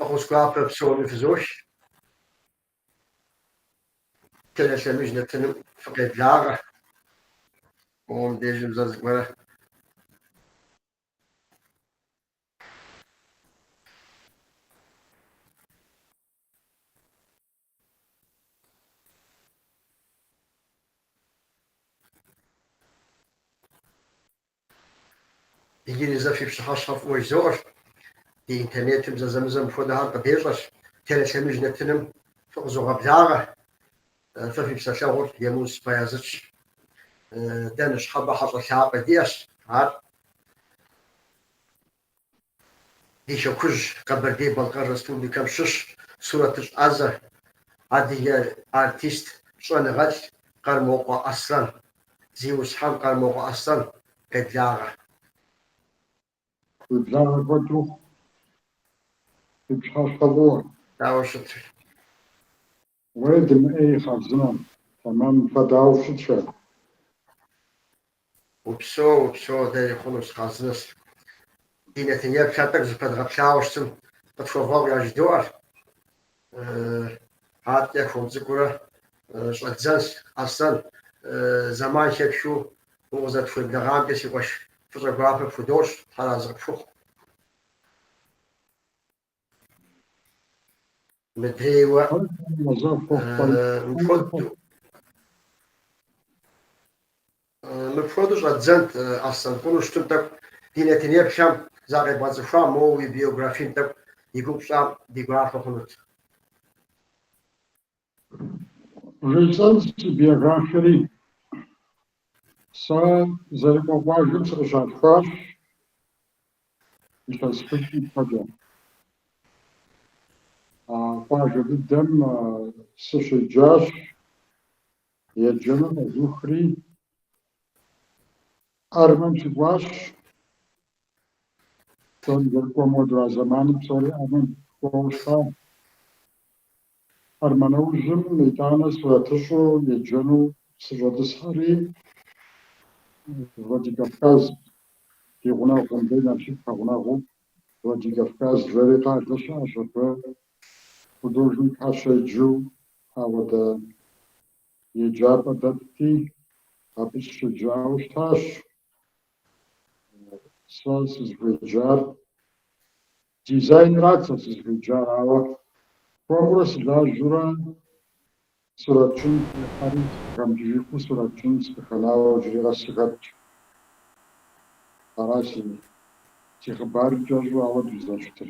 Фӏэхъус гуапэ псоми фызох. Телелъэмыж нэтыным фыкъеблагъэ. Моуэ мыбдежым зэ зыгуэрэ. Иджыри зэ фи пщыхьэщхьэ фӏыуэ жызоӏэр. Ди интернетым зэзэмызэ мыпхуэдэхэр къыдещӏэр. Телелъэмыж нэтыным фыкъызогъэблагъэ. Фэ фи псэлъэгъур Емуз Баязытщ. Дэ ныщхьэбэ хьэщӏэ лъапӏэ диӏэщ. Ар ди хэкужь Къэбэрдей-Балъкъэр Республикэм щыщ сурэтыщӏ ӏэзэ, адыгэ артист, щӏэныгъэлӏ Къэрмокъуэ Аслъэн. Зиусхьэн Къэрмокъуэ Аслъэн, къеблагъэ. Уи благъэ куэд ухъу, фи пщыхьэщхьэ фӏыуэ. Дауэ щыт? Уей, дымыӏей хъарзынэм, тэмэм, фэ дауэ фыщытхэ? Упсэу, упсэу, дэри хъунущ, хъарзынэщ. Ди нэтынеплъхэр тӏэкӏу зэпэдгъэплъауэ щытым, къытхуэвгъэгъу яжыдоӏэр. Адэкӏэ хуэм цӏыкӏуурэ щӏэддзэнщ. Аслъэн, зэман хэпхыу укъызэрытхуеблэгъамкӏэ, си къуэш, фӏыщӏэ гуапэ пхудощӏ, Тхьэр арэзы къыпхухъу. Мыдрейуэ мыпхуэдэу щӏэддзэнт, Аслъэн, хъуну щытым тӏэкӏу ди нэтынеплъхэм закъебгъэцӏыхуам, моуэ уи биографием тӏэкӏу и гугъу пщӏам ди гуапэ хъунут. Жысӏэнщ си биографиери. Сэ Зэрыкъуэ къуажэм сыкъыщалъхуащ илъэс хыщӏ ипэкӏэ. А къуажэ дыдэм сыщеджащ, еджэныр къэзухри, армэм сыкӏуащ. Псори зэрыкӏуэм хуэдэу а зэманым псори армэм кӏуэуэ щыта. Армэ нэужьым итӏанэ сурэтыщӏу еджэну сыщӏэтӏысхьэри, Владикавказ ди гъунэгъум, дэ Налшык пэгъунэгъуу Владикавказ жери къалэ щыӏэщ, абы художникхэр щеджэу ауэдэ еджапӏэ дэтти, абы сыщеджауэ щытащ. Сэ сызыхуеджар дизайнрат сэ сызыхуеджар, ауэ хуэмурэ сылажьэурэ сурэт щӏын сыхыхьэри, сыхэмыкӏыжыфу сурэт щӏын сыкъыхэнауэ иджыри къэс сыхэтщ. Ара си хъыбарыр кӏэщӏу ауэдэу зэрыщытыр.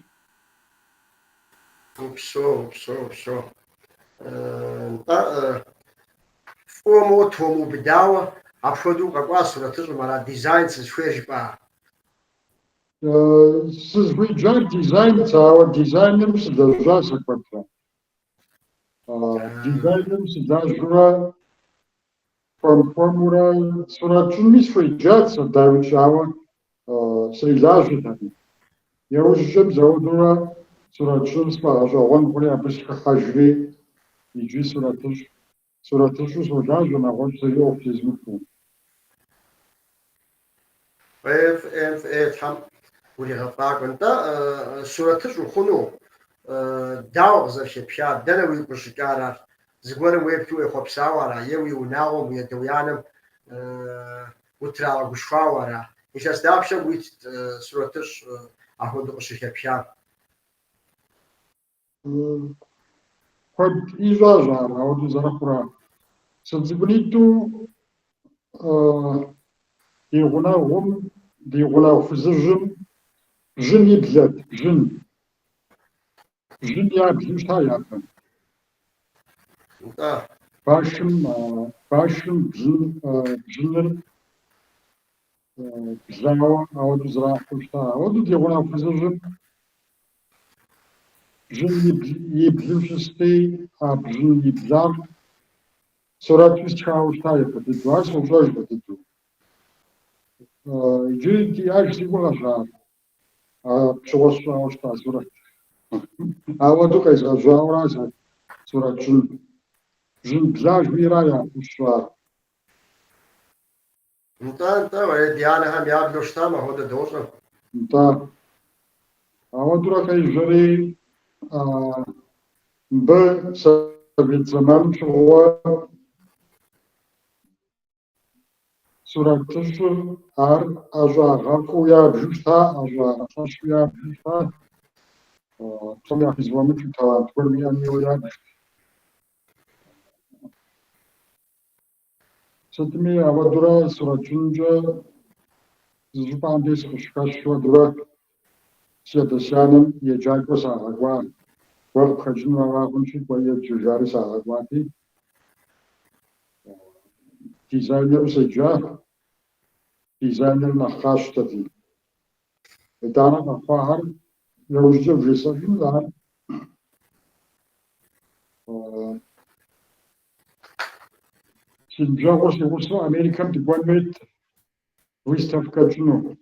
Упсэу, упсэу, упсэу. Нтӏэ, фӏыуэ моуэ томыубыдауэ апхуэдэу укъэкӏуа сурэтыщӏым, ара дизайн сызыхуейр жыпӏа? Сызыхуеджар дизайнт, ауэ дизайным сылэжьа сэ куэдрэ. Дизайным сылажьэурэ хуэм-хуэмурэ сурэт щӏынми сыхуеджат сэ, дауикӏ, ауэ срилажьэтэкъым. Иужькӏэ мис ауэдэурэ сурэт щӏыныр сфӏэгъэщӏэгъуэн хъури, абы сыхыхьэжри, иджы сурэтыщӏ, сурэтыщӏу солажьэ, нэгъуэщӏ зыри ӏуэху зезмыхуэу. Фӏей, фӏей, фӏей, Тхьэм уригъэфӏакӏуэ. Нтӏэ, сурэтыщӏ ухъуну дауэ къызэрыхэпхар, дэнэ уигу къыщыкӏар ар? Зыгуэрым уеплъу уехъуэпсауэ ара е уи унагъуэм, уи адэ-уи анэм утрагъэгушхуауэ ара? Илъэс дапщэм уитт сурэтыщӏ апхуэдэу къыщыхэпхам? Куэд ищӏащ ар, ауэдэу зэрыхъурэ. Сыцӏыкӏунитӏу ди гъунэгъум, ди гъунэгъу фызыжьым бжьын иблэт, бжьын. Бжьын яблу щыта япэм. Нтӏэ. Башым, башым бжьын, бжьыныр блауэ ауэдэу зэрахьэу щыта. Ауэдэу ди гъунэгъу фызыжьым бжьын иблу щысти, а бжьын иблар сурэту стхауэ щыта япэ дыдэу. Ар сощӏэж фӏы дыдэу. Иджыри диӏэж си гугъэщ ар. Апщыгъуэ сщӏауэ щыта сурэт. Ауэдэу къезгъэжьауэра сэ сурэт щӏын. Бжьын бла жыхуиӏэра япэу сщӏар. Нтӏэ, нтӏэ, уей, ди анэхэм яблу щытам апхуэдэ дощӏэ. Нтӏэ. Ауэдурэ къежьэри. Мыбы совет зэманым щыгъуэ сурэтыщӏыр ар ӏэщӏагъэфӏу ябжу щыта, ӏэщӏагъэ лъэщу ябжу щыта. Псом яхузэфӏэмыкӏыу талант гуэр уиӏэн хуейуэ ябжт. Сытми, ауэдурэ сурэт щӏынкӏэ зы щӏыпӏэм деж сыкъыщыхэщ хуэдэурэ си адэ-си анэм еджакӏуэ сагъэкӏуа. Уэ къыпхэкӏынур ара хъунщи, кӏуэи еджэ жари сагъэкӏуати, дизайнеру седжа, дизайнер нэхъ къащтэти. Итӏанэ къэхъуахэр иужькӏэ вжесӏэжынут ар. Си ныбжьэгъур си гъусэу Америкэм дыкӏуэн хуейт выставкэ тщӏыну.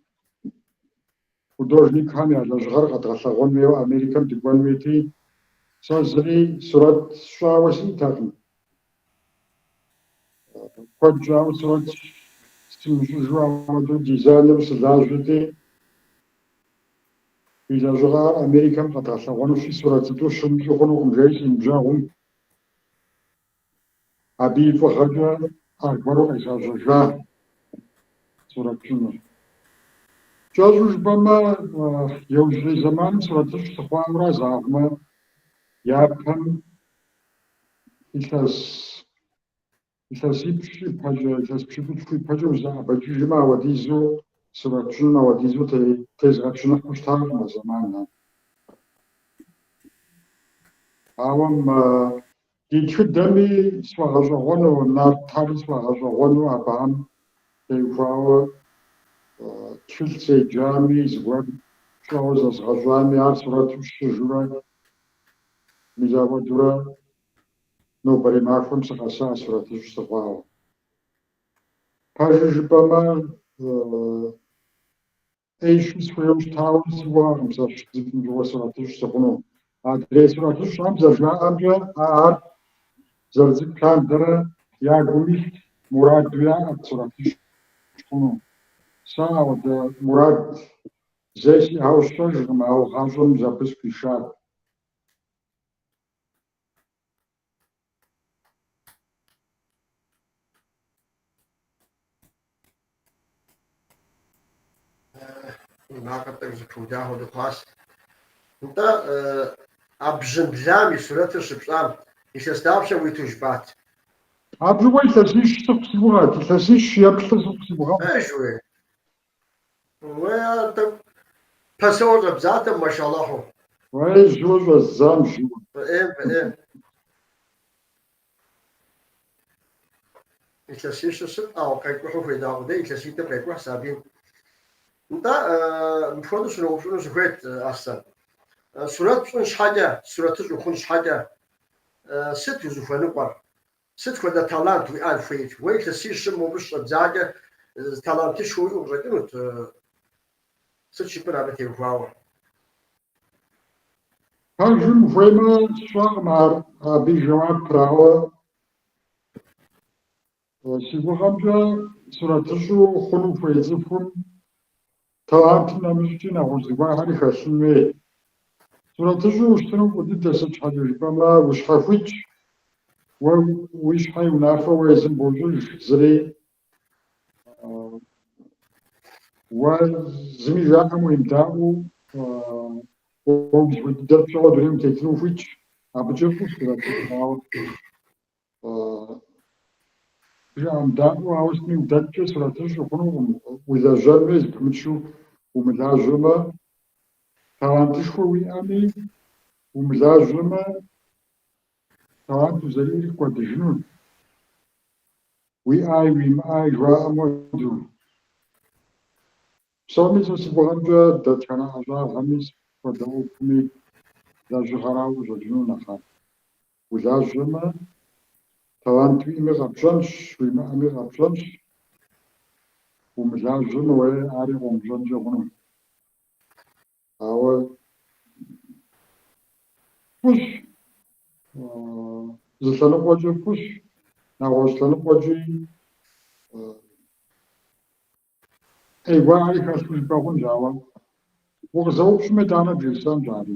Художникхэм я лэжьыгъэр къэдгъэлъэгъуэн хуейуэ Америкэм дыкӏуэн хуейти, сэ зыри сурэт сщӏауэ сиӏэтэкъым. Куэд щӏауэ сурэт сымыщӏыжу ауэдэу дизайнеру сылажьэти, ди лэжьыгъэр Америкэм къэдгъэлъэгъуэнущи, сурэт зытӏущ умыщӏу хъунукъым, жери си ныбжьэгъум. Абы и фӏыгъэкӏэ аргуэру къезгъэжьэжа сурэт щӏыныр. Кӏэщӏу жыпӏэмэ, иужьрей зэманым сурэтыщӏ сыхъуауэра загъумэ, япэм илъэс илъэсипщӏ ипэкӏэ, илъэс пщыкӏутху ипэкӏэ узэӏэбэкӏыжмэ, ауэдизу сурэт щӏыным ауэдизу тезгъэчыныхьу щытакъым а зэманхэм. Ауэ мы ди тхыдэми сфӏэгъэщӏэгъуэну, нартхэри сфӏэгъэщӏэгъуэну абыхэм теухуауэ тхылъ седжами, зыгуэр щӏэуэ зэзгъэщӏами, ар сурэту сщӏыжурэ, мис апхуэдэурэ нобэрей махуэм сыкъэса сурэтыщӏ сыхъуауэ. Пэжыр жыпӏэмэ, ӏеищэу сыхуейуэ щытауэ си гугъэкъым сэ щыцӏыкӏум щыгъуэ сурэтыщӏ сыхъуну. Адрей сурэтыщӏхэм зэрыжаӏэмкӏэ, ар зэрыцӏыкӏу лъандэрэ я гум илът, мураду яӏэт сурэтыщӏ хъуну. Сэ ауэдэ мурад зэи сиӏауэ сщӏэжкъым, ауэ гъащӏэм мис абы сыхуишат. Уи макъыр тӏэкӏу зэпыуда хуэдэу хъуащ. Нтӏэ, а бжьын блам и сурэтыр щыпщӏам илъэс дапщэ уиту жыпӏат? Абы щыгъуэ илъэсищ сыхъу си гугъэт, илъэсищ е плӏы сыхъу си гугъэт. Пэжуи? Уей, ар тӏэкӏу пасэуэ щӏэбдзатэм, машаллахьу. Уей, жьыуэ щӏэздзам, жьыуэ. Фӏыӏейм, фӏыӏейм. Илъэсищыр сыт, ауэ къекӏухьу хуежьа къудей, илъэситӏым къекӏухь сабийм. Нтӏэ, мыпхуэдэу сыноупщӏыну сыхуейт, Аслъэн. Сурэт пщӏын щхьэкӏэ, сурэтыщӏ ухъун щхьэкӏэ, сыт узыхуэныкъуэр? Сыт хуэдэ талант уиӏэн хуейр? Уэ илъэсищым мобы щыщӏэбдзакӏэ талантышхуэ уиӏэу къыщӏэкӏынут. Сыт жыпӏэн абы теухуауэ? Пэжым ухуеймэ, сщӏэкъым ар абы и жэуапыр, ауэ си гугъэмкӏэ сурэтыщӏу хъуну хуей цӏыхум талантым нэмыщӏкӏи нэгъуэщӏ зыгуэрхэри хэлъын хуей. Сурэтыщӏу ущытыну фӏы дыдэ сыт щхьэкӏэ жыпӏэмэ, ущхьэхуитщ, уэ уи щхьэ и унафэ уэ езым бощӏыж, зыри Уэ зыми жаӏэм уемыдаӏуэу уэ узыхуей дыдэр пщӏэуэ дунейм утетыну ухуитщ, абыкӏэ фӏыщ сурэтыщӏыр, ауэ жыӏэмыдаӏуэу ауэ сытми удэткӏэ сурэтыщӏ ухъунукъым, улэжьэн хуей зэпымычу умылажьэмэ, талантышхуэ уиӏэми, умылажьэмэ, талант узэриӏэри кӏуэдыжыну. Уиӏаи уимыӏаи жыхуаӏэм хуэдэу. Псоми сэ си гугъэмкӏэ дэтхэнэ ӏэщӏагъэми сыт хуэдэ ӏуэхуми лэжьыгъэрауэ къыщӏэкӏыну нэхъапэ. Улажьэмэ, талант уиӏэми къэпщӏэнщ, уимыӏэми къэпщӏэнщ. Умылажьэмэ, уэ ари къомыщӏэнкӏэ хъуну. Ауэ фӏыщ, зы лъэныкъуэкӏэ фӏыщ, нэгъуэщӏ лъэныкъуэкӏи ӏей гуэрхэри хэлъу жыпӏэ хъунщ, ауэ укъызэупщӏмэ, итӏанэ бжесӏэнщ ари.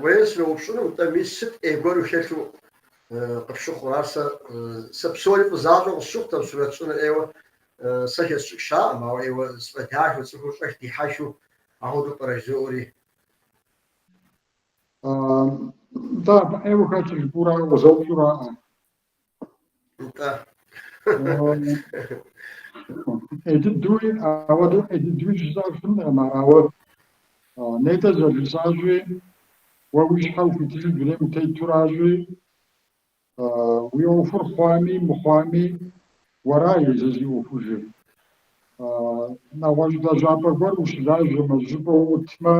Уей, сыноупщӏыну, нтӏэ, мис сыт ӏей гуэру хэлъу къыпщыхъур? Ар сэ, сэ псори фӏы защӏэу къысщыхъутэкъым, сурэт щӏыныр ӏейуэ сэ хэсщӏыкӏ щыӏэкъым, ауэ ӏейуэ сфӏэдахэу, цӏыхур щӏэх дихьэхыу ахуэдэу пӏэрэ жызоӏэри. Нтӏэ, абы ӏейуэ хэлъыр жыпӏэурэ укъызэупщӏураӏэ? Нтӏэ. ӏей дыдэуи, ауэдэу ӏей дыдэуи жысӏэфынкъым ар, ауэ нетӏэ зэрыжысӏащи, уэ уи щхьэ ухуитыжу дунейм утетуращи, уи ӏуэхур хъуами мыхъуами, уэра езыр зи ӏуэхужыр. Нэгъуэщӏ лэжьапӏэ гуэр ущылажьэмэ, зыщӏыпӏэ уӏутмэ,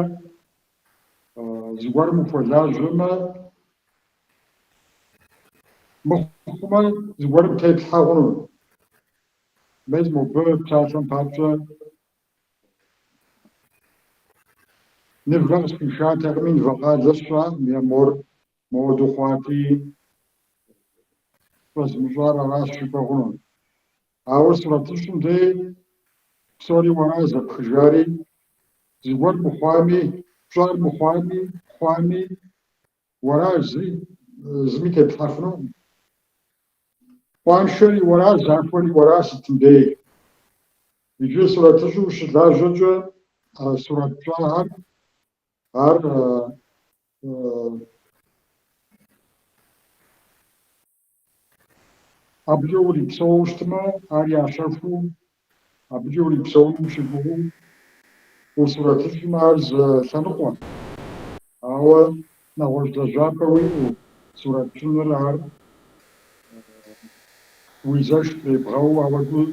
зыгуэрым ухуэлажьэмэ, мыхъумэ, зыгуэрым теплъхьэ хъуну. Мес мобы псалъэм папщӏэ нывэ къысхуишатэкъыми, нывэ къалэ сщӏакъым, е мор моуэду хъуати, щӏэзмыщӏар аращ жыпӏэ хъуну. Ауэ сурэтыщӏым дей псори уэра зэпхыжари, зыгуэр мыхъуами, пщӏар мыхъуами, хъуами, уэра зыри зыми теплъхьэфынукъым. Къуаншэри уэра, захуэри уэра сытым дей. Иджы сурэтыщӏу ущылажьэкӏэ сурэт пщӏахэр ар абыкӏэ урипсэууэ щытмэ, ар ящэхуу, абыкӏэ урипсэуну ущыгугъыу усурэтыщӏмэ, ар зы лъэныкъуэ. Ауэ нэгъуэщӏ лэжьапӏэ уиӏэу сурэт пщӏыныр ар уи зэш требгъэуу ауэдэу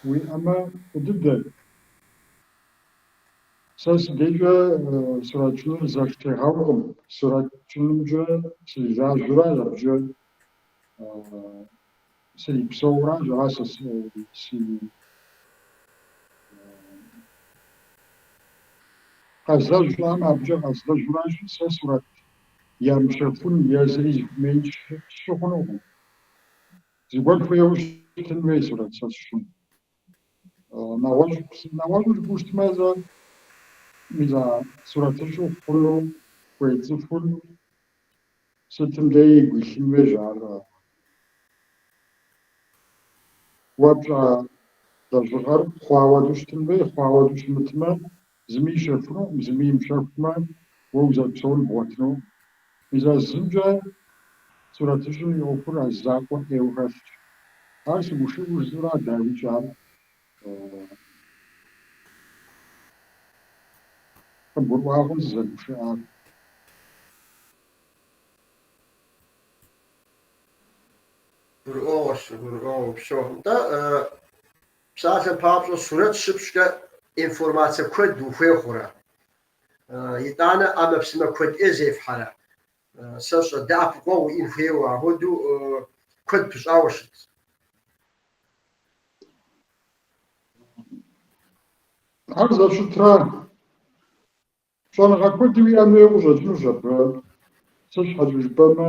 уиӏэмэ, фӏы дыдэ. Сэ си дежкӏэ сурэт щӏыныр зэш тегъэукъым. Сурэт щӏынымкӏэ срилажьэуращ, абыкӏэ срипсэуращ, ара сэ си къэзлэжьрамэ, абыкӏэ къэзлэжьуращи, сэ сурэт ямыщэхун е зыри зыхуэмеин сщӏы хъунукъым. Зыгуэр хуейуэ щытын хуей сурэт сэ сщӏын. Нэгъуэщӏу жыпӏэу щытмэ, зэ мис а сурэтыщӏу хъуну хуей цӏыхур сытым дей игу илъын хуейщ ар. Уэ пщӏа лэжьыгъэр хъуауэду щытын хуей, хъуауэду щымытмэ, зыми ищэхунукъым, зыми имыщэхумэ, уэ узэрыпсэун бгъуэтынукъым. Мис а зымкӏэ сурэтыщӏым и ӏуэхур а зы закъуэр ӏейуэ хэлъщ. Ар сыгушыӏэу жысӏэура, дауикӏ, ар къыбгурыӏуа хъун сызэрыгушыӏар. Гурыӏуэгъуэщ, гурыӏуэгъуэ, упсэу. Нтӏэ, псалъэм папщӏэ, сурэт щыпщӏкӏэ информацэ куэд ухуей хъурэ? Итӏанэ ӏэмэпсымэ куэд ӏей зефхьэрэ? Сэ сщӏэ дэӏэпыкъуэгъу уиӏэн хуейуэ, апхуэдэу куэд пыщӏауэ щыт. Ар зэрыщытрэ щӏэныгъэ куэди уиӏэн хуейуэ къыщӏэкӏынущ абы. Сыт щхьэкӏэ жыпӏэмэ,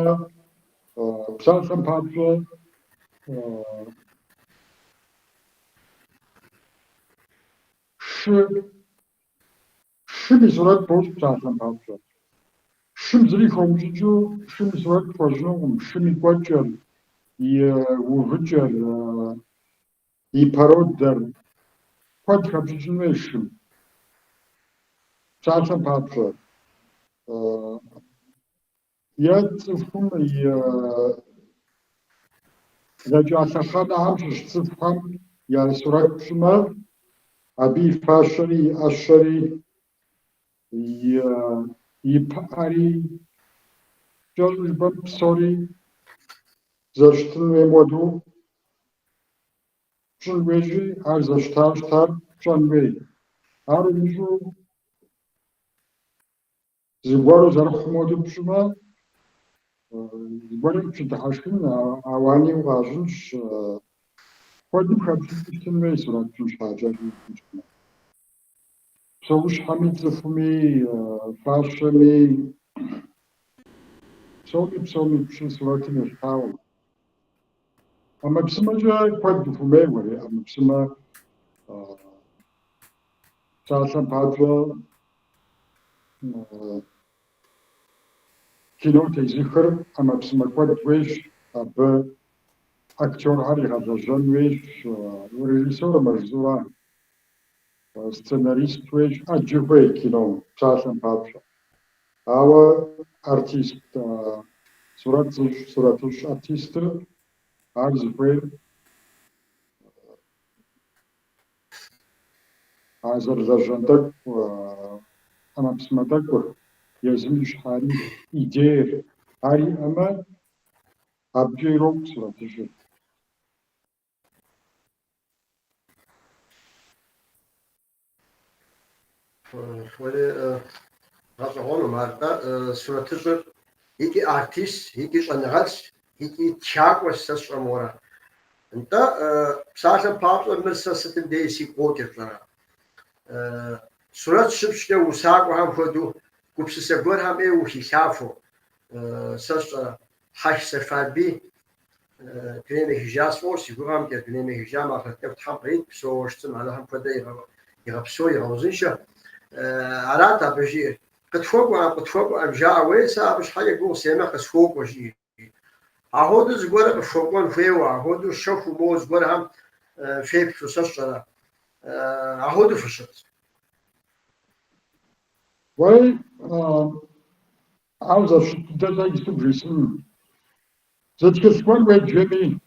псалъэм папщӏэ, шы Шым и сурэт бощӏ псалъэм папщӏэ. Шым зыри хомыщӏыкӏыу шым и сурэт пхуэщӏынукъым, шым и кӏуэкӏэр, и увыкӏэр, и породэр. Куэд хэпщӏыкӏын хуейщ шым. Псалъэм папщӏэ, е цӏыхум и блэкӏа лъэхъэнэхэм щыщ цӏыхухэм я сурэт пщӏымэ, абы и фащэри, и ӏэщэри, и пыӏэри, кӏэщӏу жыпӏэм псори зэрыщытын хуейм хуэдэу пщӏын хуейщи, ар зэрыщытауэ щытар пщӏэн хуей. Ар умыщӏэу Зыгуэру зэрыхъум хуэдэу пщӏымэ, зыгуэри къыпщыдыхьэшхын, ауани укъащӏынщ. Куэдым хэпщӏыкӏыу щытын хуей сурэт пщӏын щхьэкӏэ. Псэущхьэми, цӏыхуми, фащэми, псоми, псоми пщӏы сурэтым елъытауэ. ӏэмэпсымэкӏэ куэд ухуэмей уэри, ӏэмэпсымэ псалъэм папщӏэ. Кино тезыхыр ӏэмэпсымэ куэд хуейщ, абы актерхэр игъэлэжьэн хуейщ, режиссерымэ жысӏэура, сценарист хуейщ, ӏэджэ хуей кином, псалъэм папщӏэ. Ауэ артист, сурэт зыщӏ, сурэтыщӏ артистыр ар зыхуейр а зэрылэжьэн тӏэкӏу, ӏэмэпсымэ тӏэкӏур, езым и щхьэри, идеер, ар иӏэмэ, абыкӏэ ирокъу сурэтыщӏыр. Уэри гъэщӏэгъуэну ар, нтӏэ, сурэтыщӏыр икӏи артист, икӏи щӏэныгъэлӏщ, икӏи тхакӏуэщ сэ сщӏэмуэрэ. Нтӏэ, псалъэм папщӏэ, мыр сэ сытым деи сигу къокӏыр пщӏэрэ? Сурэт щыпщӏкӏэ усакӏуэхэм хуэдэу гупсысэ гуэрхэм ӏейуэ ухилъафэу, сэ сщӏэрэ, Хьэш Сэфарбий дунейм ехыжа сфӏощӏ, си гугъэмкӏэ, дунейм ехыжам ахърэт нэху Тхьэм кърит, псэууэ щытым Алыхьым куэдрэ игъэпсэу, игъэузыншэ. Арат абы жиӏэр. Къытхуэкӏуэӏым, къытхуэкӏуэӏым жаӏэ, уей, сэ абы щхьэкӏэ гугъу семыхь къысхуокӏуэ, жиӏэр. Ахуэдэу зыгуэрэ къыфхуэкӏуэн хуейуэ, ахуэдэу щэхуу моуэ зыгуэрхэм феплъу, сэ сщӏэрэ, ахуэдэу фыщыт. Уей, ауэ зэрыщыт дыдэр сэ иджыпсту бжесӏэн. Зы тхылъ гуэр уеджэми,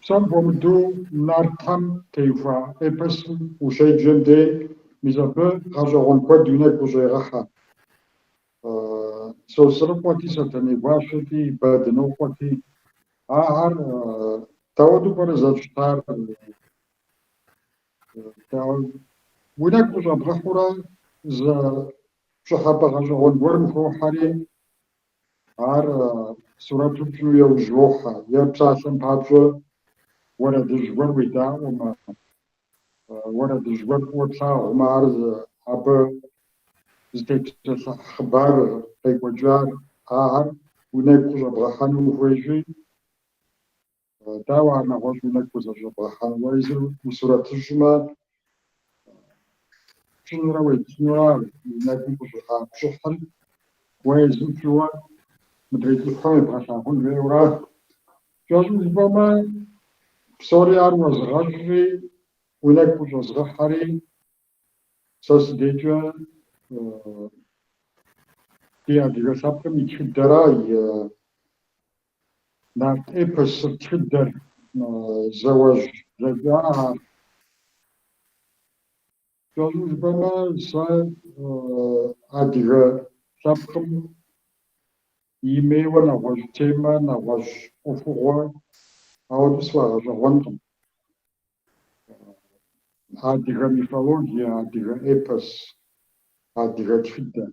псом хуэмыдэу нартхэм теухуа эпосым ущеджэм дей, мис абы гъэщӏэгъуэн куэд уи нэгу къыщӏегъэхьэ. Сосрыкъуэти, Сэтэней гуащэти, Бэдынокъуэти, ахэр дауэду пӏэрэ зэрыщытар? Уи нэгу къыщӏэбгъэхьэурэ зы пщӏыхьэпӏэ гъэщӏэгъуэн гуэрым хохьэри, ар сурэту пщӏыну яужь уохьэ. Е псалъэм папщӏэ уэрэдыжь гуэр уедаӏуэмэ, уэрэдыжь гуэр фӏыуэ плъагъумэ, ар абы зытепсэлъыхь хъыбарыр, къекӏуэкӏар, ахэр уи нэгу къыщӏэбгъэхьэну ухуейщи, дауэ ар нэгъуэщӏ уи нэгу къызэрыщӏэбгъэхьэнур? Уэ езыр усурэтыщӏмэ, пщӏынурэ уеплъынура уи нэгум къыщӏыхьа пщӏыхьыр уэ езым пщӏыуэ мыдрей цӏыхухэм ебгъэлъагъун хуейуэра? Кӏэщӏу жыпӏэмэ, псори ар уэзыгъэщӏри, уи нэгу къыщӏэзыгъэхьэри, сэ си дежкӏэ ди адыгэ лъэпкъым и тхыдэра, и нарт эпосыр, тхыдэр, зауэжь блэкӏа ар. Кӏэщӏу жыпӏэмэ, сэ адыгэ лъэпкъым имейуэ нэгъуэщӏ темэ, нэгъуэщӏ ӏуэхугъуэ ауэдэу сфӏэгъэщӏэгъуэнкъым. Адыгэ мифологие, адыгэ эпос, адыгэ тхыдэ.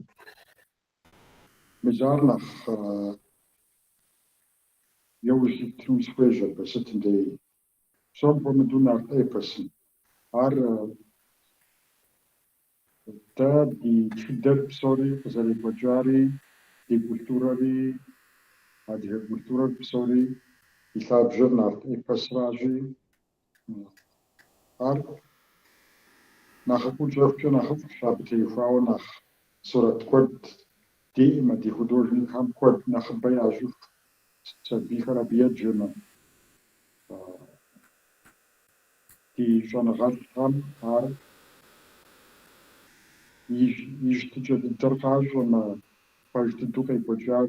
Мис ар нэхъ яужь итыну сыхуейщ абы сытым деи. Псом хуэмыдэу нарт эпосым. Ар дэ ди тхыдэр псори къызэрекӏуэкӏари, ди культурэри, адыгэ культурэр псори и лъабжьэр нарт эпосращи, ар нэхъыфӏу тщӏэхукӏэ нэхъыфӏщ, абы теухуауэ нэхъ сурэт куэд диӏэмэ, ди художникхэм куэд нэхъыбэ ящӏыху, сабийхэр абы еджэмэ, ди щӏэныгъэлӏхэм ар и щытыкӏэ дыдэр къащӏэмэ, пэж дыдэу къекӏуэкӏар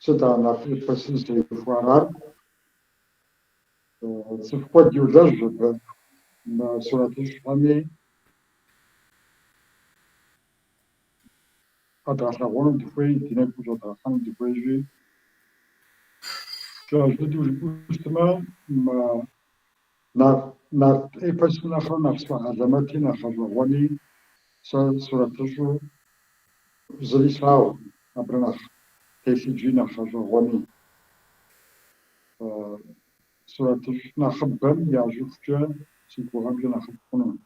сыт а нарт эпосыр зытеухуар? Ар цӏыху куэд йолэжь абы, сурэтыщӏхэми къэдгъэлъэгъуэну дыхуей, ди нэгу къыщӏэдгъэхьэну дыхуейщи, кӏэщӏ дыдэу жыпӏэу щытмэ, нарт эпосым нэхърэ нэхъ сфӏэхьэлэмэти, нэхъ гъэщӏэгъуэни сэ сурэтыщӏу зыри слъагъукъым, абырэ нэхъ телъыджи, нэхъ гъэщӏэгъуэни. Сурэтыщӏ нэхъыбэм ящӏыхукӏэ си гугъэмкӏэ нэхъыфӏ хъуну.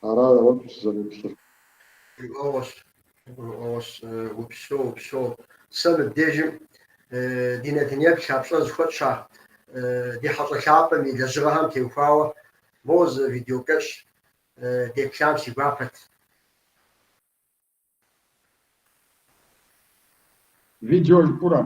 Ара ауэдэу сызэреплъыр. Гурыӏуэгъуэщ, гурыӏуэгъуэщ, упсэу, упсэу. Сэ мыбдежым ди нэтынеплъ пщӏэ зыхуэтщӏа ди хьэщӏэ лъапӏэм и лэжьыгъэхэм теухуауэ моуэ зы видео кӏэщӏ. деплъам си гуапэт. Видео жыпӏурэ?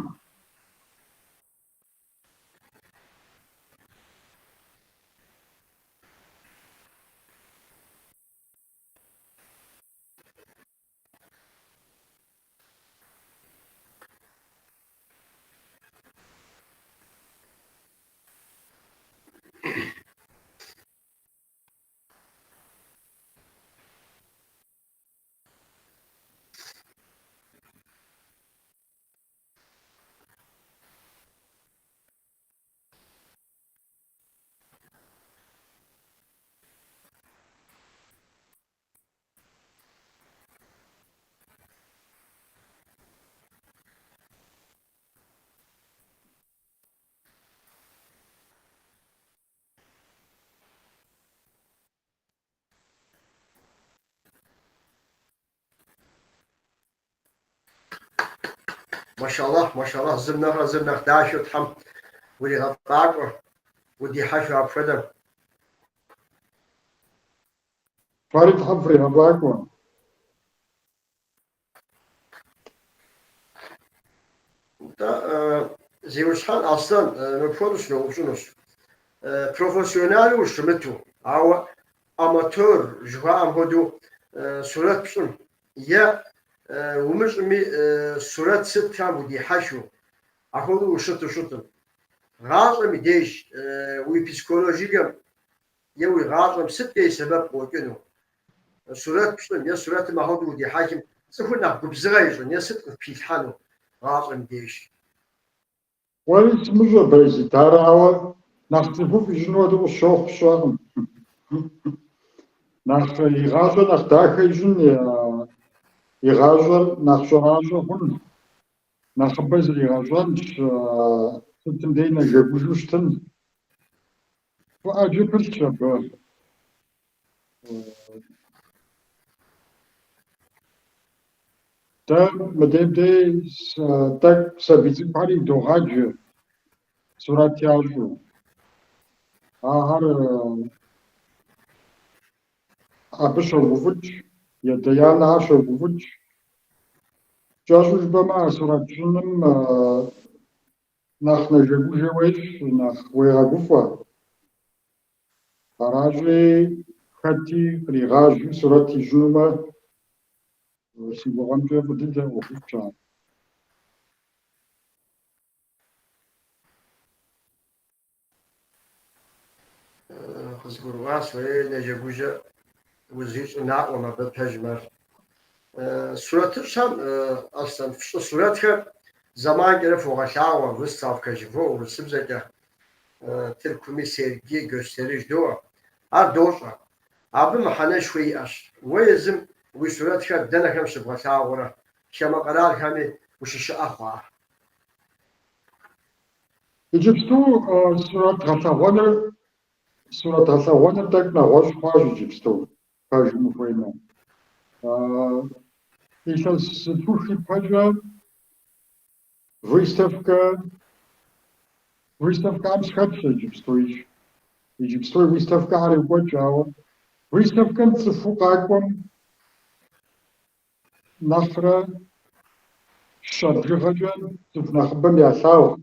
Машаллахь, машаллахь, зым нэхърэ зыр нэхъ дахэу Тхьэм уригъэфӏакӏуэ, удихьэхыу апхуэдэм. Фэри Тхьэм фригъэфӏакӏуэ. Нтӏэ, зиусхьэн Аслъэн, мыпхуэдэу сыноупщӏынущ. Профессионалу ущымыту, ауэ аматер жыхуаӏэм хуэдэу сурэт пщӏым е умыщӏми сурэт сытхэм удихьэхыу, апхуэдэу ущыту щытым. Гъащӏэм и деж уи психологикэм е уи гъащӏэм сыткӏэ и сэбэп къокӏыну? Сурэт пщӏым е сурэтым апхуэдэу удихьэхым цӏыхур нэхъ губзыгъэ ищӏын е сыт къыпхилъхьэну гъащӏэм и деж? Уэри сымыщӏэ, Баязит, ар ауэ нэхъ цӏыхуфӏ ищӏын хуэдэу къысщохъу, сщӏэкъым. Нэхъ и гъащӏэр нэхъ дахэ ищӏын, и гъащӏэр нэхъ щӏэращӏэ хъун, нэхъыбэ зригъэщӏэнщ, сытым дей нэжэгужэу щытын. Фӏы ӏэджэ пылъщ абы. Дэ мыдейм дей тӏэкӏу сабий цӏыкӏухэр идогъаджэ, сурэт ящӏу. Ахэр абы щогуфӏыкӏ, ядэ-янэхэр щогуфӏыкӏ. Кӏэщӏу жыпӏэмэ, а сурэт щӏыным нэхъ нэжэгужэ уещӏ, нэхъ уегъэгуфӏэ. Аращи, хэти къригъажьэу сурэт ищӏынумэ, си гугъэмкӏэ фӏы дыдэ ӏуэхуфӏщ ар. Къызгурыӏуащ, уей нэжэгужэ узищӏыр наӏуэм абы пэжым ар. Сурэтыщӏхэм, Аслъэн, фщӏы сурэтхэр зэманкӏэрэ фогъэлъагъуэ, выставкэ жывоӏэ урысыбзэкӏэ, Тыркуми sergi, gösteri жыдоӏэ. Ар дощӏэ. Абы мыхьэнэшхуэ иӏэщ. Уэ езым уи сурэтхэр дэнэхэм щыбгъэлъагъуэрэ, хамэ къэралхэми ущыщыӏэ хъуа? Иджыпсту сурэт гъэлъэгъуэныр, сурэт гъэлъэгъуэныр тӏэкӏу нэгъуэщӏ хъуащ иджыпсту, пэжым ухуеймэ. Илъэс зытхух ипэкӏэ выставкэ, выставкэхэм сыхэтщ иджыпстуикӏ. Иджыпсту выставкэхэр йокӏуэкӏ, ауэ выставкэм цӏыхуу къакӏуэм нэхърэ щэ бжыгъэкӏэ цӏыху нэхъыбэм ялъагъу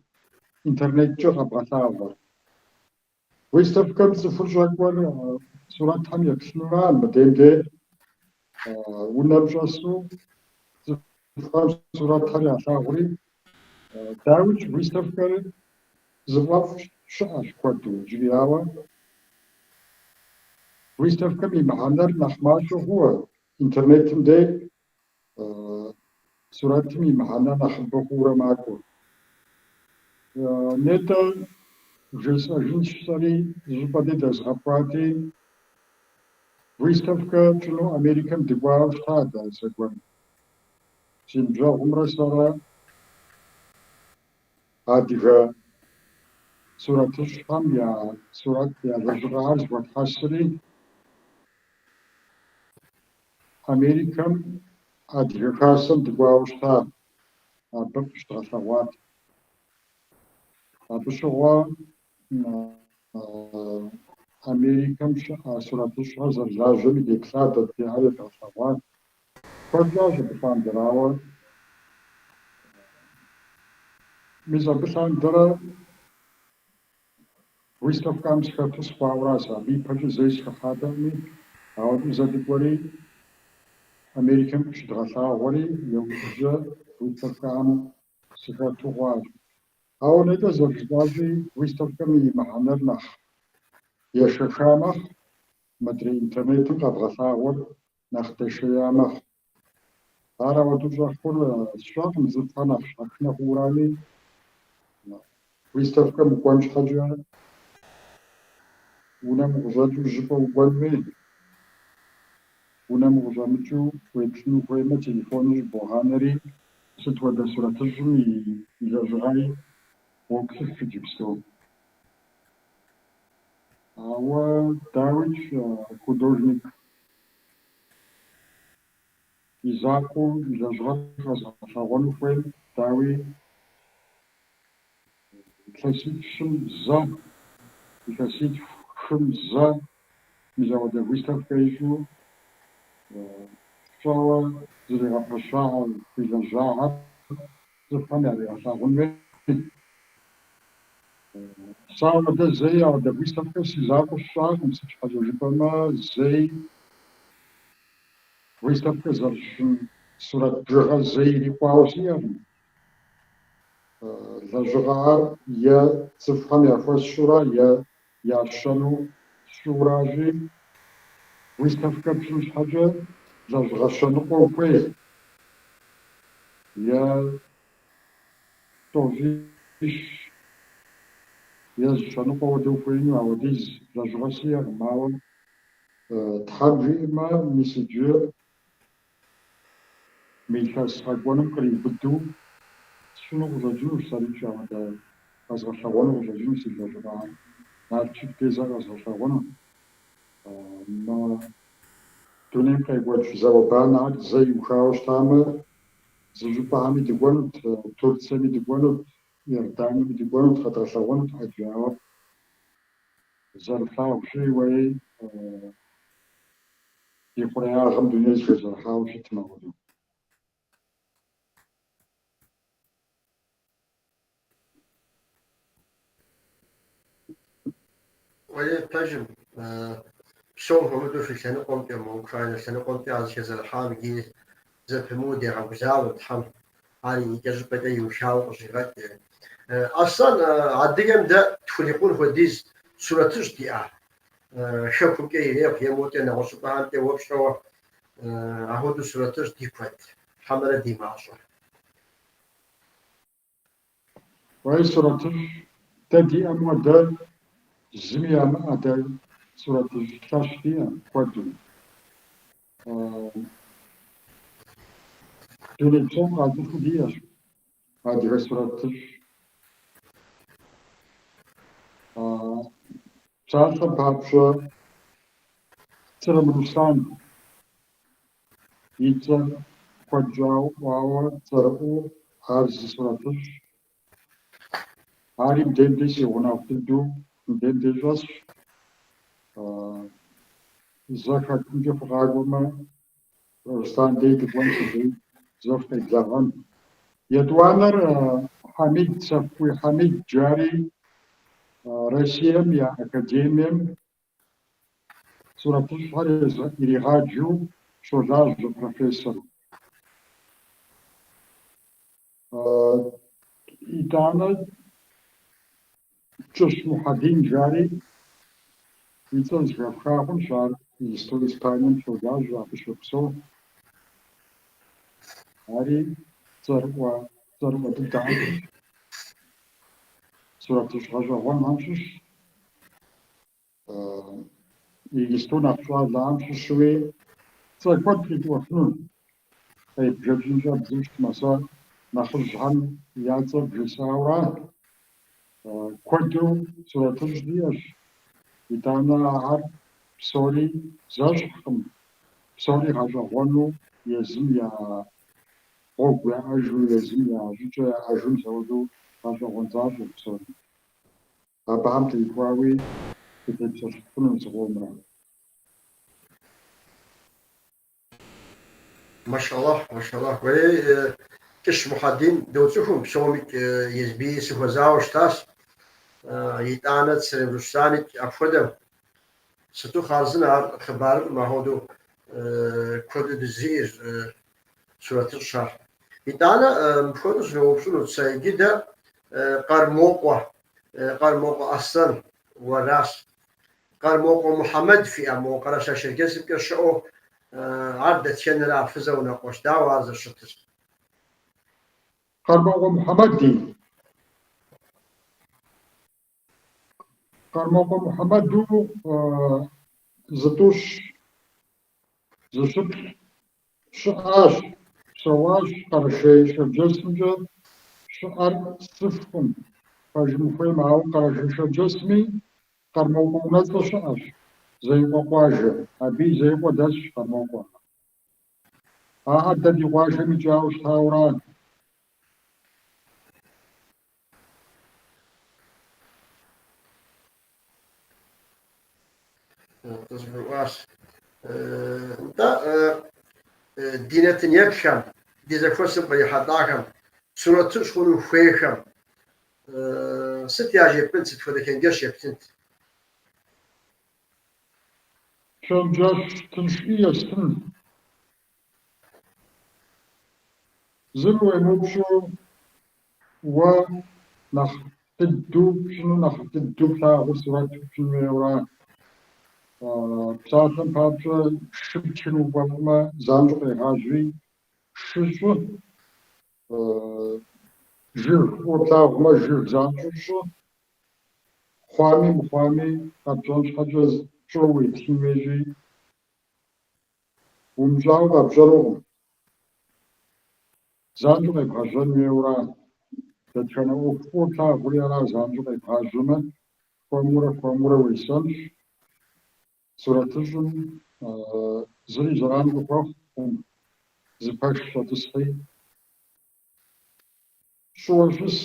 интернеткӏэ къэбгъэлъагъуэр. Выставкэм цӏыхур щӏэкӏуэр сурэтхэм еплъынура, мыдейм дей унэм щӏэсу цӏыхухэм сурэтхэр ялъагъури, дауикӏ, выставкэр зыфӏэфӏ щыӏэщ куэду иджыри, ауэ выставкэм и мыхьэнэр нэхъ мащӏэ хъууэ, интернетым дей сурэтым и мыхьэнэр нэхъыбэ хъуурэ макӏуэ. Нетӏэ жесӏэжынщ сэри зыщӏыпӏэ дей дэзгъэхуати, выставкэ тщӏыну Америкэм дыкӏуауэ щыта дэ зэгуэр. Си ныбжьэгъумрэ сэрэ адыгэ сурэтыщӏхэм я сурэт, я лэжьыгъэхэр зэхуэтхьэсри, Америкэм Адыгэ Хасэм дыкӏуауэ щыта, абы къыщыдгъэлъэгъуат. Абы щыгъуэ Америкэм щыӏэ сурэтыщӏхэр зэрылажьэми деплъа, дэ дыдейхэр едгъэлъэгъуа. Куэд щӏащ абы лъандэрэ, ауэ мис абы лъандэрэ выставкэм сыхэту сыхъуауэра сэ. Абы ипэкӏэ зэи сыхыхьатэкъыми, ауэдэу зэ дыкӏуэри, Америкэм къыщыдгъэлъагъуэри, иужькӏэ выставкэм сыхэту хъуащ. Ауэ нетӏэ зэрыжытӏащи, выставкэм и мыхьэнэр нэхъ ешэха мэхъу, мыдрей интернетым къэбгъэлъагъуэр нэхъ дэшея мэхъу. Ар ауэдэу щӏэхъур сщӏэкъым, цӏыхухэр нэхъ щхьэхынэ хъуурами, выставкэм укӏуэн щхьэкӏэ унэм укъыщӏэкӏыу зыщӏыпӏэ укӏуэн хуей. Унэм укъыщӏэмыкӏыу уеплъыну хуеймэ, телефоныр щӏыбогъанэри, сыт хуэдэ сурэтыщӏым и лэжьыгъэри уоплъыф иджыпсту. Ауэ, дауикӏ, художник и закъуэу и лэжьыгъэр къэзыгъэлъэгъуэну хуейм, дауи, илъэсипщӏым зэ, илъэситху-хым зэ мис ауэдэ выставкэ ищӏу щӏэуэ зригъэпэщахэр, къилэжьахэр цӏыхухэм яригъэлъагъун хуей. Сэ ауэдэ зэи ауэдэ выставкэ си закъуэу сщӏакъым, сыт щхьэкӏэ жыпӏэмэ, зэи выставкэ зэрысщӏын сурэт бжыгъэ зэи ирикъуауэ сиӏэкъым. Лэжьыгъэхэр е цӏыхухэм яхуэсщӏурэ, е ящэну сщӏыуращи, выставкэ пщӏын щхьэкӏэ лэжьыгъэ щэныкъуэ ухуей, е тӏощӏищ, е зы щэныкъуэ хуэдэ ухуеину, ауэдиз лэжьыгъэ сиӏэкъым, ауэ Тхьэм жиӏэмэ, мис иджы мы илъэс къэкӏуэнум къриубыдэу сщӏыну къыщӏэкӏынущ сэрикӏ ауэдэ къэзгъэлъэгъуэну къыщӏэкӏынущ си лэжьыгъэхэр. Налшык дей зэ къэзгъэлъэгъуэну. Мы дунейм къекӏуэкӏ зауэ-банэхэр зэ иухауэ щытамэ, зы щӏыпӏэхэми дыкӏуэнут, Турциеми дыкӏуэнут, Иорданиеми дыкӏуэнут, къэдгъэлъэгъуэнут ӏэджэ, ауэ зэрыфлъагъущи, уей, ди хъуреягъым дунейр зэхэзэрыхьауэ щытым апхуэдэу. Уэлей, пэжым, псом хуэмыдэу фи лъэныкъуэмкӏэ, мо Украинэ лъэныкъуэмкӏэ а зэхэзэрыхьам иджыри зэпымыу дегъэгузавэ, Тхьэм ар икӏэщӏыпӏэкӏэ иухауэ къыщӏигъэкӏ. Аслъэн, адыгэм дэ тхурикъун хуэдиз сурэтыщӏ диӏа? Хэкумкӏэ ирехъу е мокӏэ нэгъуэщӏ щӏыпӏэхэмкӏэ уэ пщӏэуэ апхуэдэу сурэтыщӏ ди куэд, хьэмэрэ ди мащӏэ? Уей, сурэтыщӏ дэ диӏэм хуэдэ зыми ямыӏэ дэ сурэтыщӏ лъэщ диӏэ куэду. Дуней псом къацӏыхуу диӏэщ адыгэ сурэтыщӏ. Псалъэм папщӏэ, Црым Руслан и цӏэр куэд щӏауэ ӏуауэ цӏэрыӏуэу ар зы сурэтыщӏщ. Ари мыдейм дей си гъунэгъу дыдэу мыдейм дей щӏэсщ. Зэ хэкумкӏэ фыкъакӏуэмэ, Руслан дей дыкӏуэн сыдей зэ фыкъеблэгъэн. Етӏуанэр Хьэмид, Сэвкӏуий Хьэмид жари Россием я академием сурэтыщӏхэр иригъаджэу щолажьэ профессору. Итӏанэ Кӏыщ Мухьэдин жари и цӏэр зэхэфха хъунщ, ар иджыпсту Испанием щолажьэ, абы щопсэу. Ари цӏэрыӏуэ, цӏэрыӏуэ дыдэхэм щыщ, сурэтыщӏ гъэщӏэгъуэнхэм щыщ. Иджыпсту нэхъ щӏалэхэм щыщуи цӏэ куэд къитӏуэфыну, къеббжэкӏын щӏэбдзэу щытмэ, сэ нэхъыжьхэм я цӏэр бжесӏауэра, куэду сурэтыщӏ диӏэщ, итӏанэ ахэр псори зэщхькъым, псори гъэщӏэгъуэну езым я гъуэгу яӏэжу, езым я щӏыкӏэ яӏэжу мис апхуэдэу гъэщӏэгъуэн защӏэщ псори. Абыхэм теухуауи дытепсэлъыхьыну зыкъомрэ. Машаллахь, машаллахь. Уэрей, Кӏыщ Мухьэдин доцӏыхум, псомикӏ езбыи сыхуэзауэ щытащ. Итӏанэ Црым Русланикӏ апхуэдэу. Сыту хъарзынэ ар хъыбарыфӏым ахуэдэу куэду дызиӏэр сурэтыщӏхэр. Итӏанэ мыпхуэдэу сыноупщӏынут сэ иджы дэ Къэрмокъуэ, Къэрмокъуэ Аслъэн уэращ. Къэрмокъуэ Мухьэмэд фиӏэ мо Къэрэшей-Шэрджэсымкӏэ щыӏэу ар дэтхэнэра фызэунэкъуэщ, дауэ ар зэрыщытыр? Къэрмокъуэ Мухьэмэди. Къэрмокъуэ Мухьэмэду зытӏущ, зыщыплӏ щыӏащ, псэуащ Къэрэшей-Шэрджэсымкӏэ щыӏэр сцӏыхукъым, пэжым ухуеймэ, ауэ Къэрэшей-Шэрджэсми Къэрмокъуэ унэцӏэ щыӏэщ, Зеикъуэ къуажэ, абыи Зеикъуэ дэсщ Къэрмокъуэ. Ахэр дэ ди къуажэм икӏауэ щытауэра. Къызгурыӏуащ. Нтӏэ, ди нэтын еплъхэм, ди зэхуэсым кърихьэлӏахэм, сурэтыщӏ хъуну хуейхэм сыт яжепӏэнт, сыт хуэдэ чэнджэщ ептынт? Чэнджэщ тынши естын. Зыми уемыупщӏу уэ нэхъ дыдэу пщӏыну, нэхъ дыдэу плъагъур сурэт пщӏын хуейуэра. Псалъэм папщӏэ, шы птхыну уфӏэфӏмэ, занщӏэу къегъажьи, шы щӏы. Жыг фӏыуэ плъагъумэ, жыг занщӏэу щӏы. Хъуами мыхъуами къэпщӏэн щхьэкӏэ пщӏыуэ уеплъын хуейщи, умыщӏауэ къэпщӏэнукъым. Занщӏэу къебгъэжьэн хуейуэра. Дэтхэнэ ӏуэху фӏыуэ плъагъури ара занщӏэу къебгъажьэмэ, хуэмурэ хуэмурэ уесэнщ. Сурэтыщӏым зыри зэран къыхуэхъукъым, зы пэш щӏэтӏысхьи. Щӏыуэ щыс,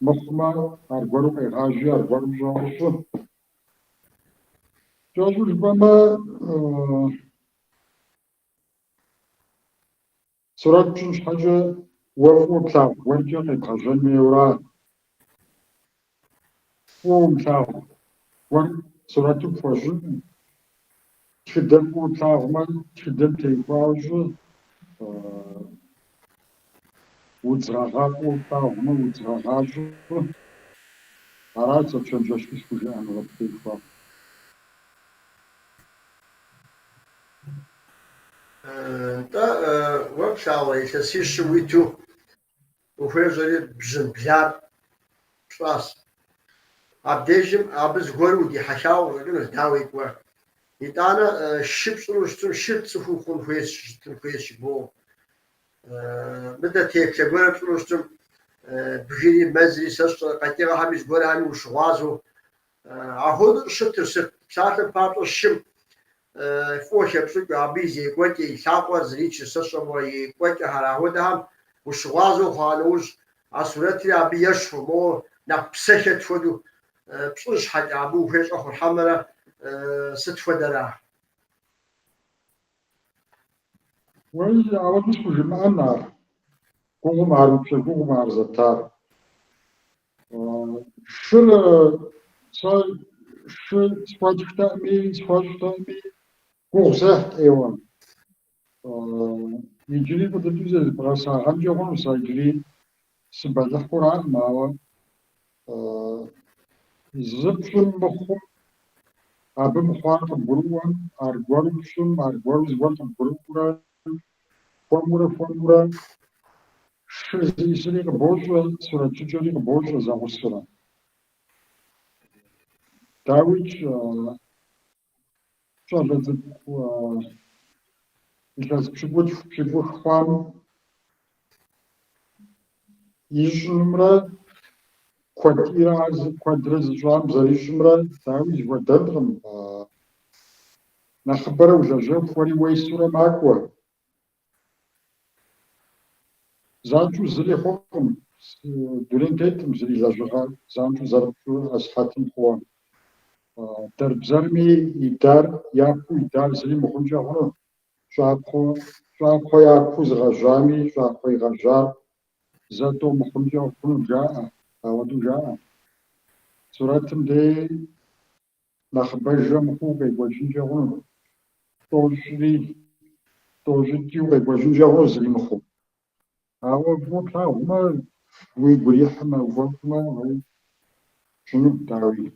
мыхъумэ, аргуэру къегъажьи, аргуэру щӏэуэ щӏы. Кӏэщӏу жыпӏэмэ, сурэт пщӏын щхьэкӏэ уэ фӏыуэ плъагъу гуэркӏэ къебгъэжьэн хуейуэра. Фӏыуэ умылъагъу гуэр сурэту пхуэщӏынкъым. Тхыдэр фӏыуэ плъагъумэ, тхыдэм теухуауэ щӏы. Удз гъэгъа фӏыуэ плъагъумэ, удз гъэгъа щӏы. Арат сэ чэнджэщу схужыӏэнур абы теухуауэ. Нтӏэ, уэ плъагъурэ илъэсищым уиту ухуежьэри бжьын блар пщӏащ. Абдежым абы зыгуэру удихьэхауэ къыщӏэкӏынущ, дауикӏ уэ. Итӏанэ шы пщӏыну щытым, шыр цӏыхуу хъун хуейщ, щытын хуейщ жыбоӏэ. Мыдэ теплъэ гуэрэ пщӏыну щытым, бгыри, мэзри, сэ сщӏэрэ, къэкӏыгъэхэми зыгуэрхэми ущыгъуазэу. Ахуэдэу щытыр сыт? Псалъэм папщӏэ, шым фӏыуэ хэпщӏыкӏыу, абы и зекӏуэкӏэ, и лъакъуэр зэричыр, сэ сщӏэмэ, и кӏуэкӏэхэр, ахуэдэхэм ущыгъуазэу хъуа нэужь, а сурэтри абы ещхьу, моуэ нэхъ псэ хэт хуэдэу пщӏын щхьэкӏэ абы ухуей щӏэхъур хьэмэрэ сыт хуэдэра? Уей, ауэдэу схужымыӏэн ар. Гугъум ар, упщӏэ гугъум ар зэптар. Шыр сэ шы схуэтхтэкъыми, схуэщӏтэкъыми, гугъу сехьт ӏейуэ. Иджыри фӏы дыдэу зезбгъэсагъэнкӏэ хъуну сэ иджыри сыбэлыхьураӏым, ауэ зы пщӏым мыхъум, абы мыхъуар къыбгурыӏуэм, аргуэру пщӏым, аргуэру зыгуэр къыбгурыӏуэрэ, хуэмурэ хуэмурэ шыр зиӏысри къыбощӏэ, сурэт щӏыкӏэри къыбощӏэ зэгъусэурэ. Дауикӏ, щӏалэ цӏыкӏу илъэс пщыкӏутху, пщыкӏух хъуам ищӏынумрэ куэдӏирэ ар куэдрэ зыщӏам зэрищӏымрэ дауи зыхуэдэнкъым. Нэхъыбэрэ улэжьэху уэри уесурэ макӏуэ. Занщӏэу зыри хъукъым, дунейм теткъым зыри лэжьыгъэ занщӏэу зэрыпщӏу асыхьэтым хъууэ. Дэрбзэрми идар, япэу идар зыри мыхъункӏэ хъуну. Щӏакхъуэ, щӏакхъуэ япэу зыгъэжьами, щӏакхъуэ игъэжьар зэ-тӏэу мыхъункӏэ хъуну жаӏэ, ауэдэу жаӏэ. Сурэтым дей нэхъыбэжрэ мыхъуу укъекӏуэкӏынкӏэ хъуну. Тӏощӏри, тӏощӏитӏи укъекӏуэкӏынкӏэ хъуну зыри мыхъуу. Ауэ фӏыуэ плъагъумэ, уигу ирихьмэ, уфӏэфӏмэ, уей, пщӏыну, дауи.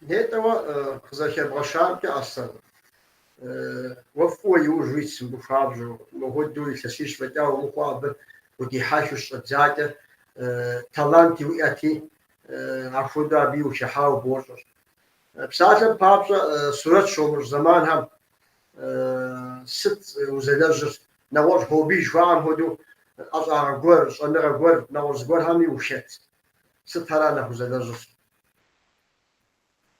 Нетӏэ уэ къызэрыхэбгъэщамкӏэ, Аслъэн, уэ фӏыуэ иужь уитщ мыбы хуабжьу, мыхуэдэу илъэсищ фӏэкӏа умыхъуу абы удихьэхыу щыщӏэбдзакӏэ, таланти уиӏэти, апхуэдэу абыи ухыхьауэ бощӏэр. Псалъэм папщӏэ, сурэт щомыщӏ зэманхэм сыт узэлэжьыр? Нэгъуэщӏ хобби жыхуаӏэм хуэдэу ӏэщӏагъэ гуэр, щӏэныгъэ гуэр, нэгъуэщӏ зыгуэрхэми ухэт. Сытхьэра нэхъ узэлэжьыр?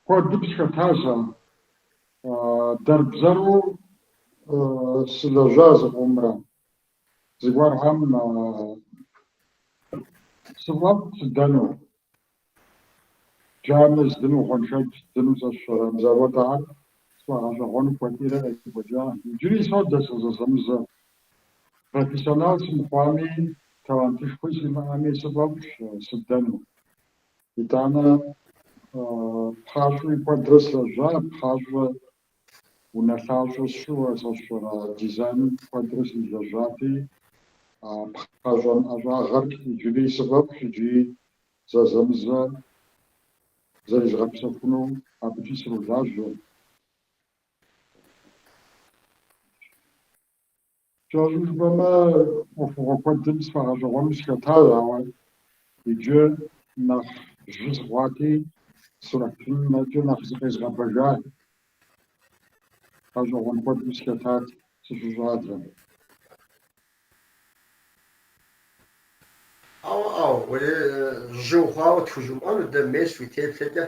Куэдым сыхэта сэ. Дэрбзэру сылэжьа зыкъомрэ. Зыгуэрхэм сыфӏэфӏт сыдэну. Джанэ здыну, гъуэншэдж здыну сэ сщӏэрэ, мис апхуэдэхэр сфӏэгъэщӏэгъуэну куэдӏейрэ къекӏуэкӏа. Иджыри содэ сэ зэзэмызэ. Профессионал сымыхъуами, талантышхуи симыӏэми, сыфӏэфӏщ сыдэну. Итӏанэ пхъащӏэуи куэдрэ сылэжьа, пхъащӏэ унэлъащӏэ сщӏыуэ сэ сщӏэрэ дизайным куэдрэ сылэжьати, а пхъащӏэн ӏэщӏагъэр иджыри сыфӏэфӏщ, иджыри зэзэмызэ зэризгъэпсэхуну абыкӏи сролажьэ. Кӏэщӏу жыпӏэмэ, ӏуэхугъуэ куэдым сфӏэгъэщӏэгъуэну сыхэтащ, ауэ иджы нэхъ жьы сыхъуати, сурэт щӏынымкӏэ нэхъ зыкъезгъэбэжа. Гъэщӏэгъуэн куэдым сыхэтат сыщыщӏалэм. Ауэ, ӏэу, уэри жьы ухъуауэ тхужымыӏэну дэ мес уи теплъэкӏэ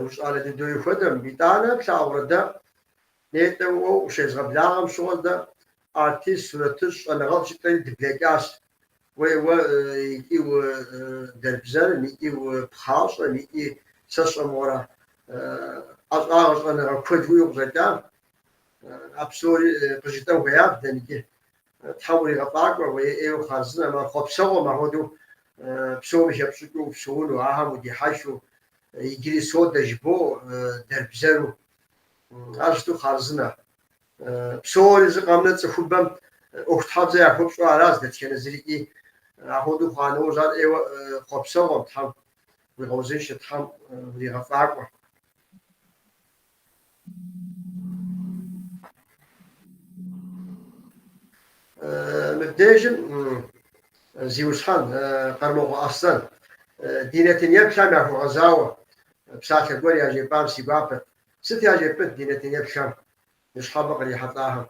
ущӏалэ дыдэуи хуэдэм. Итӏанэ плъагъурэ дэ нетӏэ уэ ущезгъэблагъэм щыгъуэ дэ артист, сурэтыщӏ, щӏэныгъэлӏ жытӏэри дыблэкӏащ. Уей уэ икӏи у дэрбзэрым, икӏи у пхъащӏэм, икӏи сэ сщӏэмыгъуэрэ ӏэщӏагъэ щӏэныгъэ куэд уиӏэу къыщӏэкӏа. А псори къыжытӏэн хуеят дэ иджы. Тхьэм уригъэфӏакӏуэ, уей ӏейуэ хъарзынэм, ар хъуэпсэгъуэм апхуэдэу псоми хэпщӏыкӏыу упсэуну, ахэм удихьэхыу, иджыри содэ жыбоӏэу, дэрбзэру. Ар сыту хъарзынэ. Псори зы къэмынэ цӏыхубэм ӏуэхутхьэбзэ яхуэпщӏу аращ дэтхэнэ зырикӏи. Апхуэдэу хъуа нэужь ар ӏейуэ хъуэпсэгъуэм, Тхьэм уигъэузыншэ, Тхьэм уригъэфӏакӏуэ. Мыбдежым зиусхьэн Къэрмокъуэ Аслъэн ди нэтын еплъхэм яхуэгъэзауэ псалъэ гуэр яжепӏам си гуапэт. Сыт яжепӏэнт ди нэтын еплъхэм ныщхьэбэ кърихьэлӏахэм?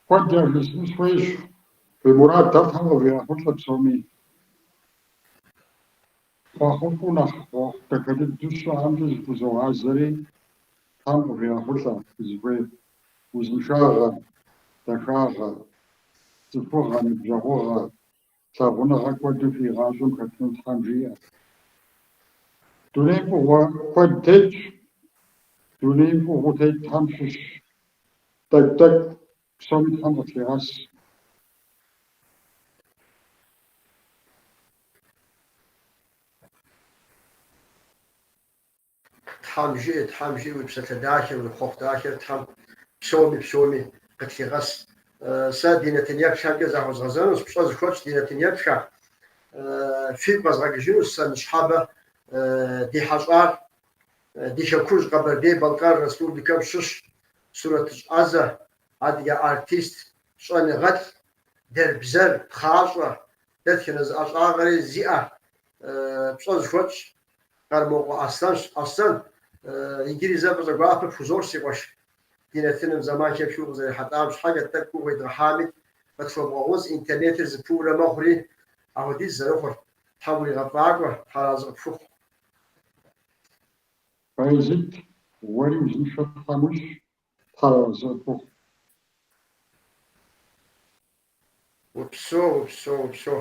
Куэд яжесӏэну сыхуейщ. Фи мурадхэр Тхьэм къывигъэхъулӏэ псоми. Хъуэхъуфӏу нэхъ хъуэхъу дахэ дыдэу щыӏэмкӏэ зыхузогъазэри, Тхьэм къывигъэхъулӏэ фызыхуейр. Узыншагъэ, дахагъэ, цӏыхугъэ, ныбжьэгъугъэ, лъагъуныгъэ куэду фи гъащӏэм хэтыну Тхьэм жиӏэ. Дунейм фӏыгъуэ куэд тетщ, дунейм фӏыгъуэу тетхэм щыщ тӏэкӏу-тӏэкӏу псоми Тхьэм къытлъигъэс. Тхьэм жиӏэ, Тхьэм жиӏэ уи псалъэ дахэр, уи хъуэхъу дахэр Тхьэм псоми, псоми къытлъигъэс. Сэ ди нэтын еплъхэмкӏэ захуэзгъэзэнущ, пщӏэ зыхуэтщӏ ди нэтын еплъхэ. Фигу къэзгъэкӏыжынущ сэ ныщхьэбэ ди хьэщӏар, ди хэкужь Къэбэрдей-Балъкъэр Республикэм щыщ сурэтыщӏ ӏэзэ, адыгэ артист, щӏэныгъэлӏ, дэрбзэр, пхъащӏэ, дэтхэнэ зы ӏэщӏагъэри зиӏэ пщӏэ зыхуэтщӏ Къэрмокъуэ Аслъэнщ. Аслъэн, иджыри зэ фӏыщӏэ гуапэ пхузощӏ, си къуэш. Ди нэтыным зэман хэпхыу укъызэрихьэлӏам щхьэкӏэ тӏэкӏу гугъу уедгъэхьами, къытхуэбгъэгъунщ, интернетыр зэпыурэ мэхъури, апхуэдиз зэрыхъур. Тхьэм уригъэфӏакӏуэ, Тхьэр арэзы къыпхухъу. Баязит, уэри узыншэ Тхьэм уищӏ, Тхьэр арэзы къыпхухъу. Упсэу, упсэу, упсэу.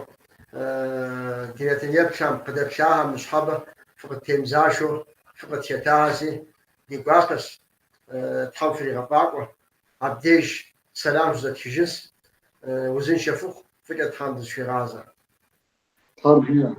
Ди нэтын еплъхэм, къыдэплъахэм ныщхьэбэ фыкъыттемызашэу фыкъытхэтахэси, ди гуапэщ, Тхьэм фригъэфӏакӏуэ. Абдеж сэлам щызэтхыжынщ. Узыншэ фыхъу, фӏыкӏэ Тхьэм дызэхуигъазэ. Тхьэм жиӏэ.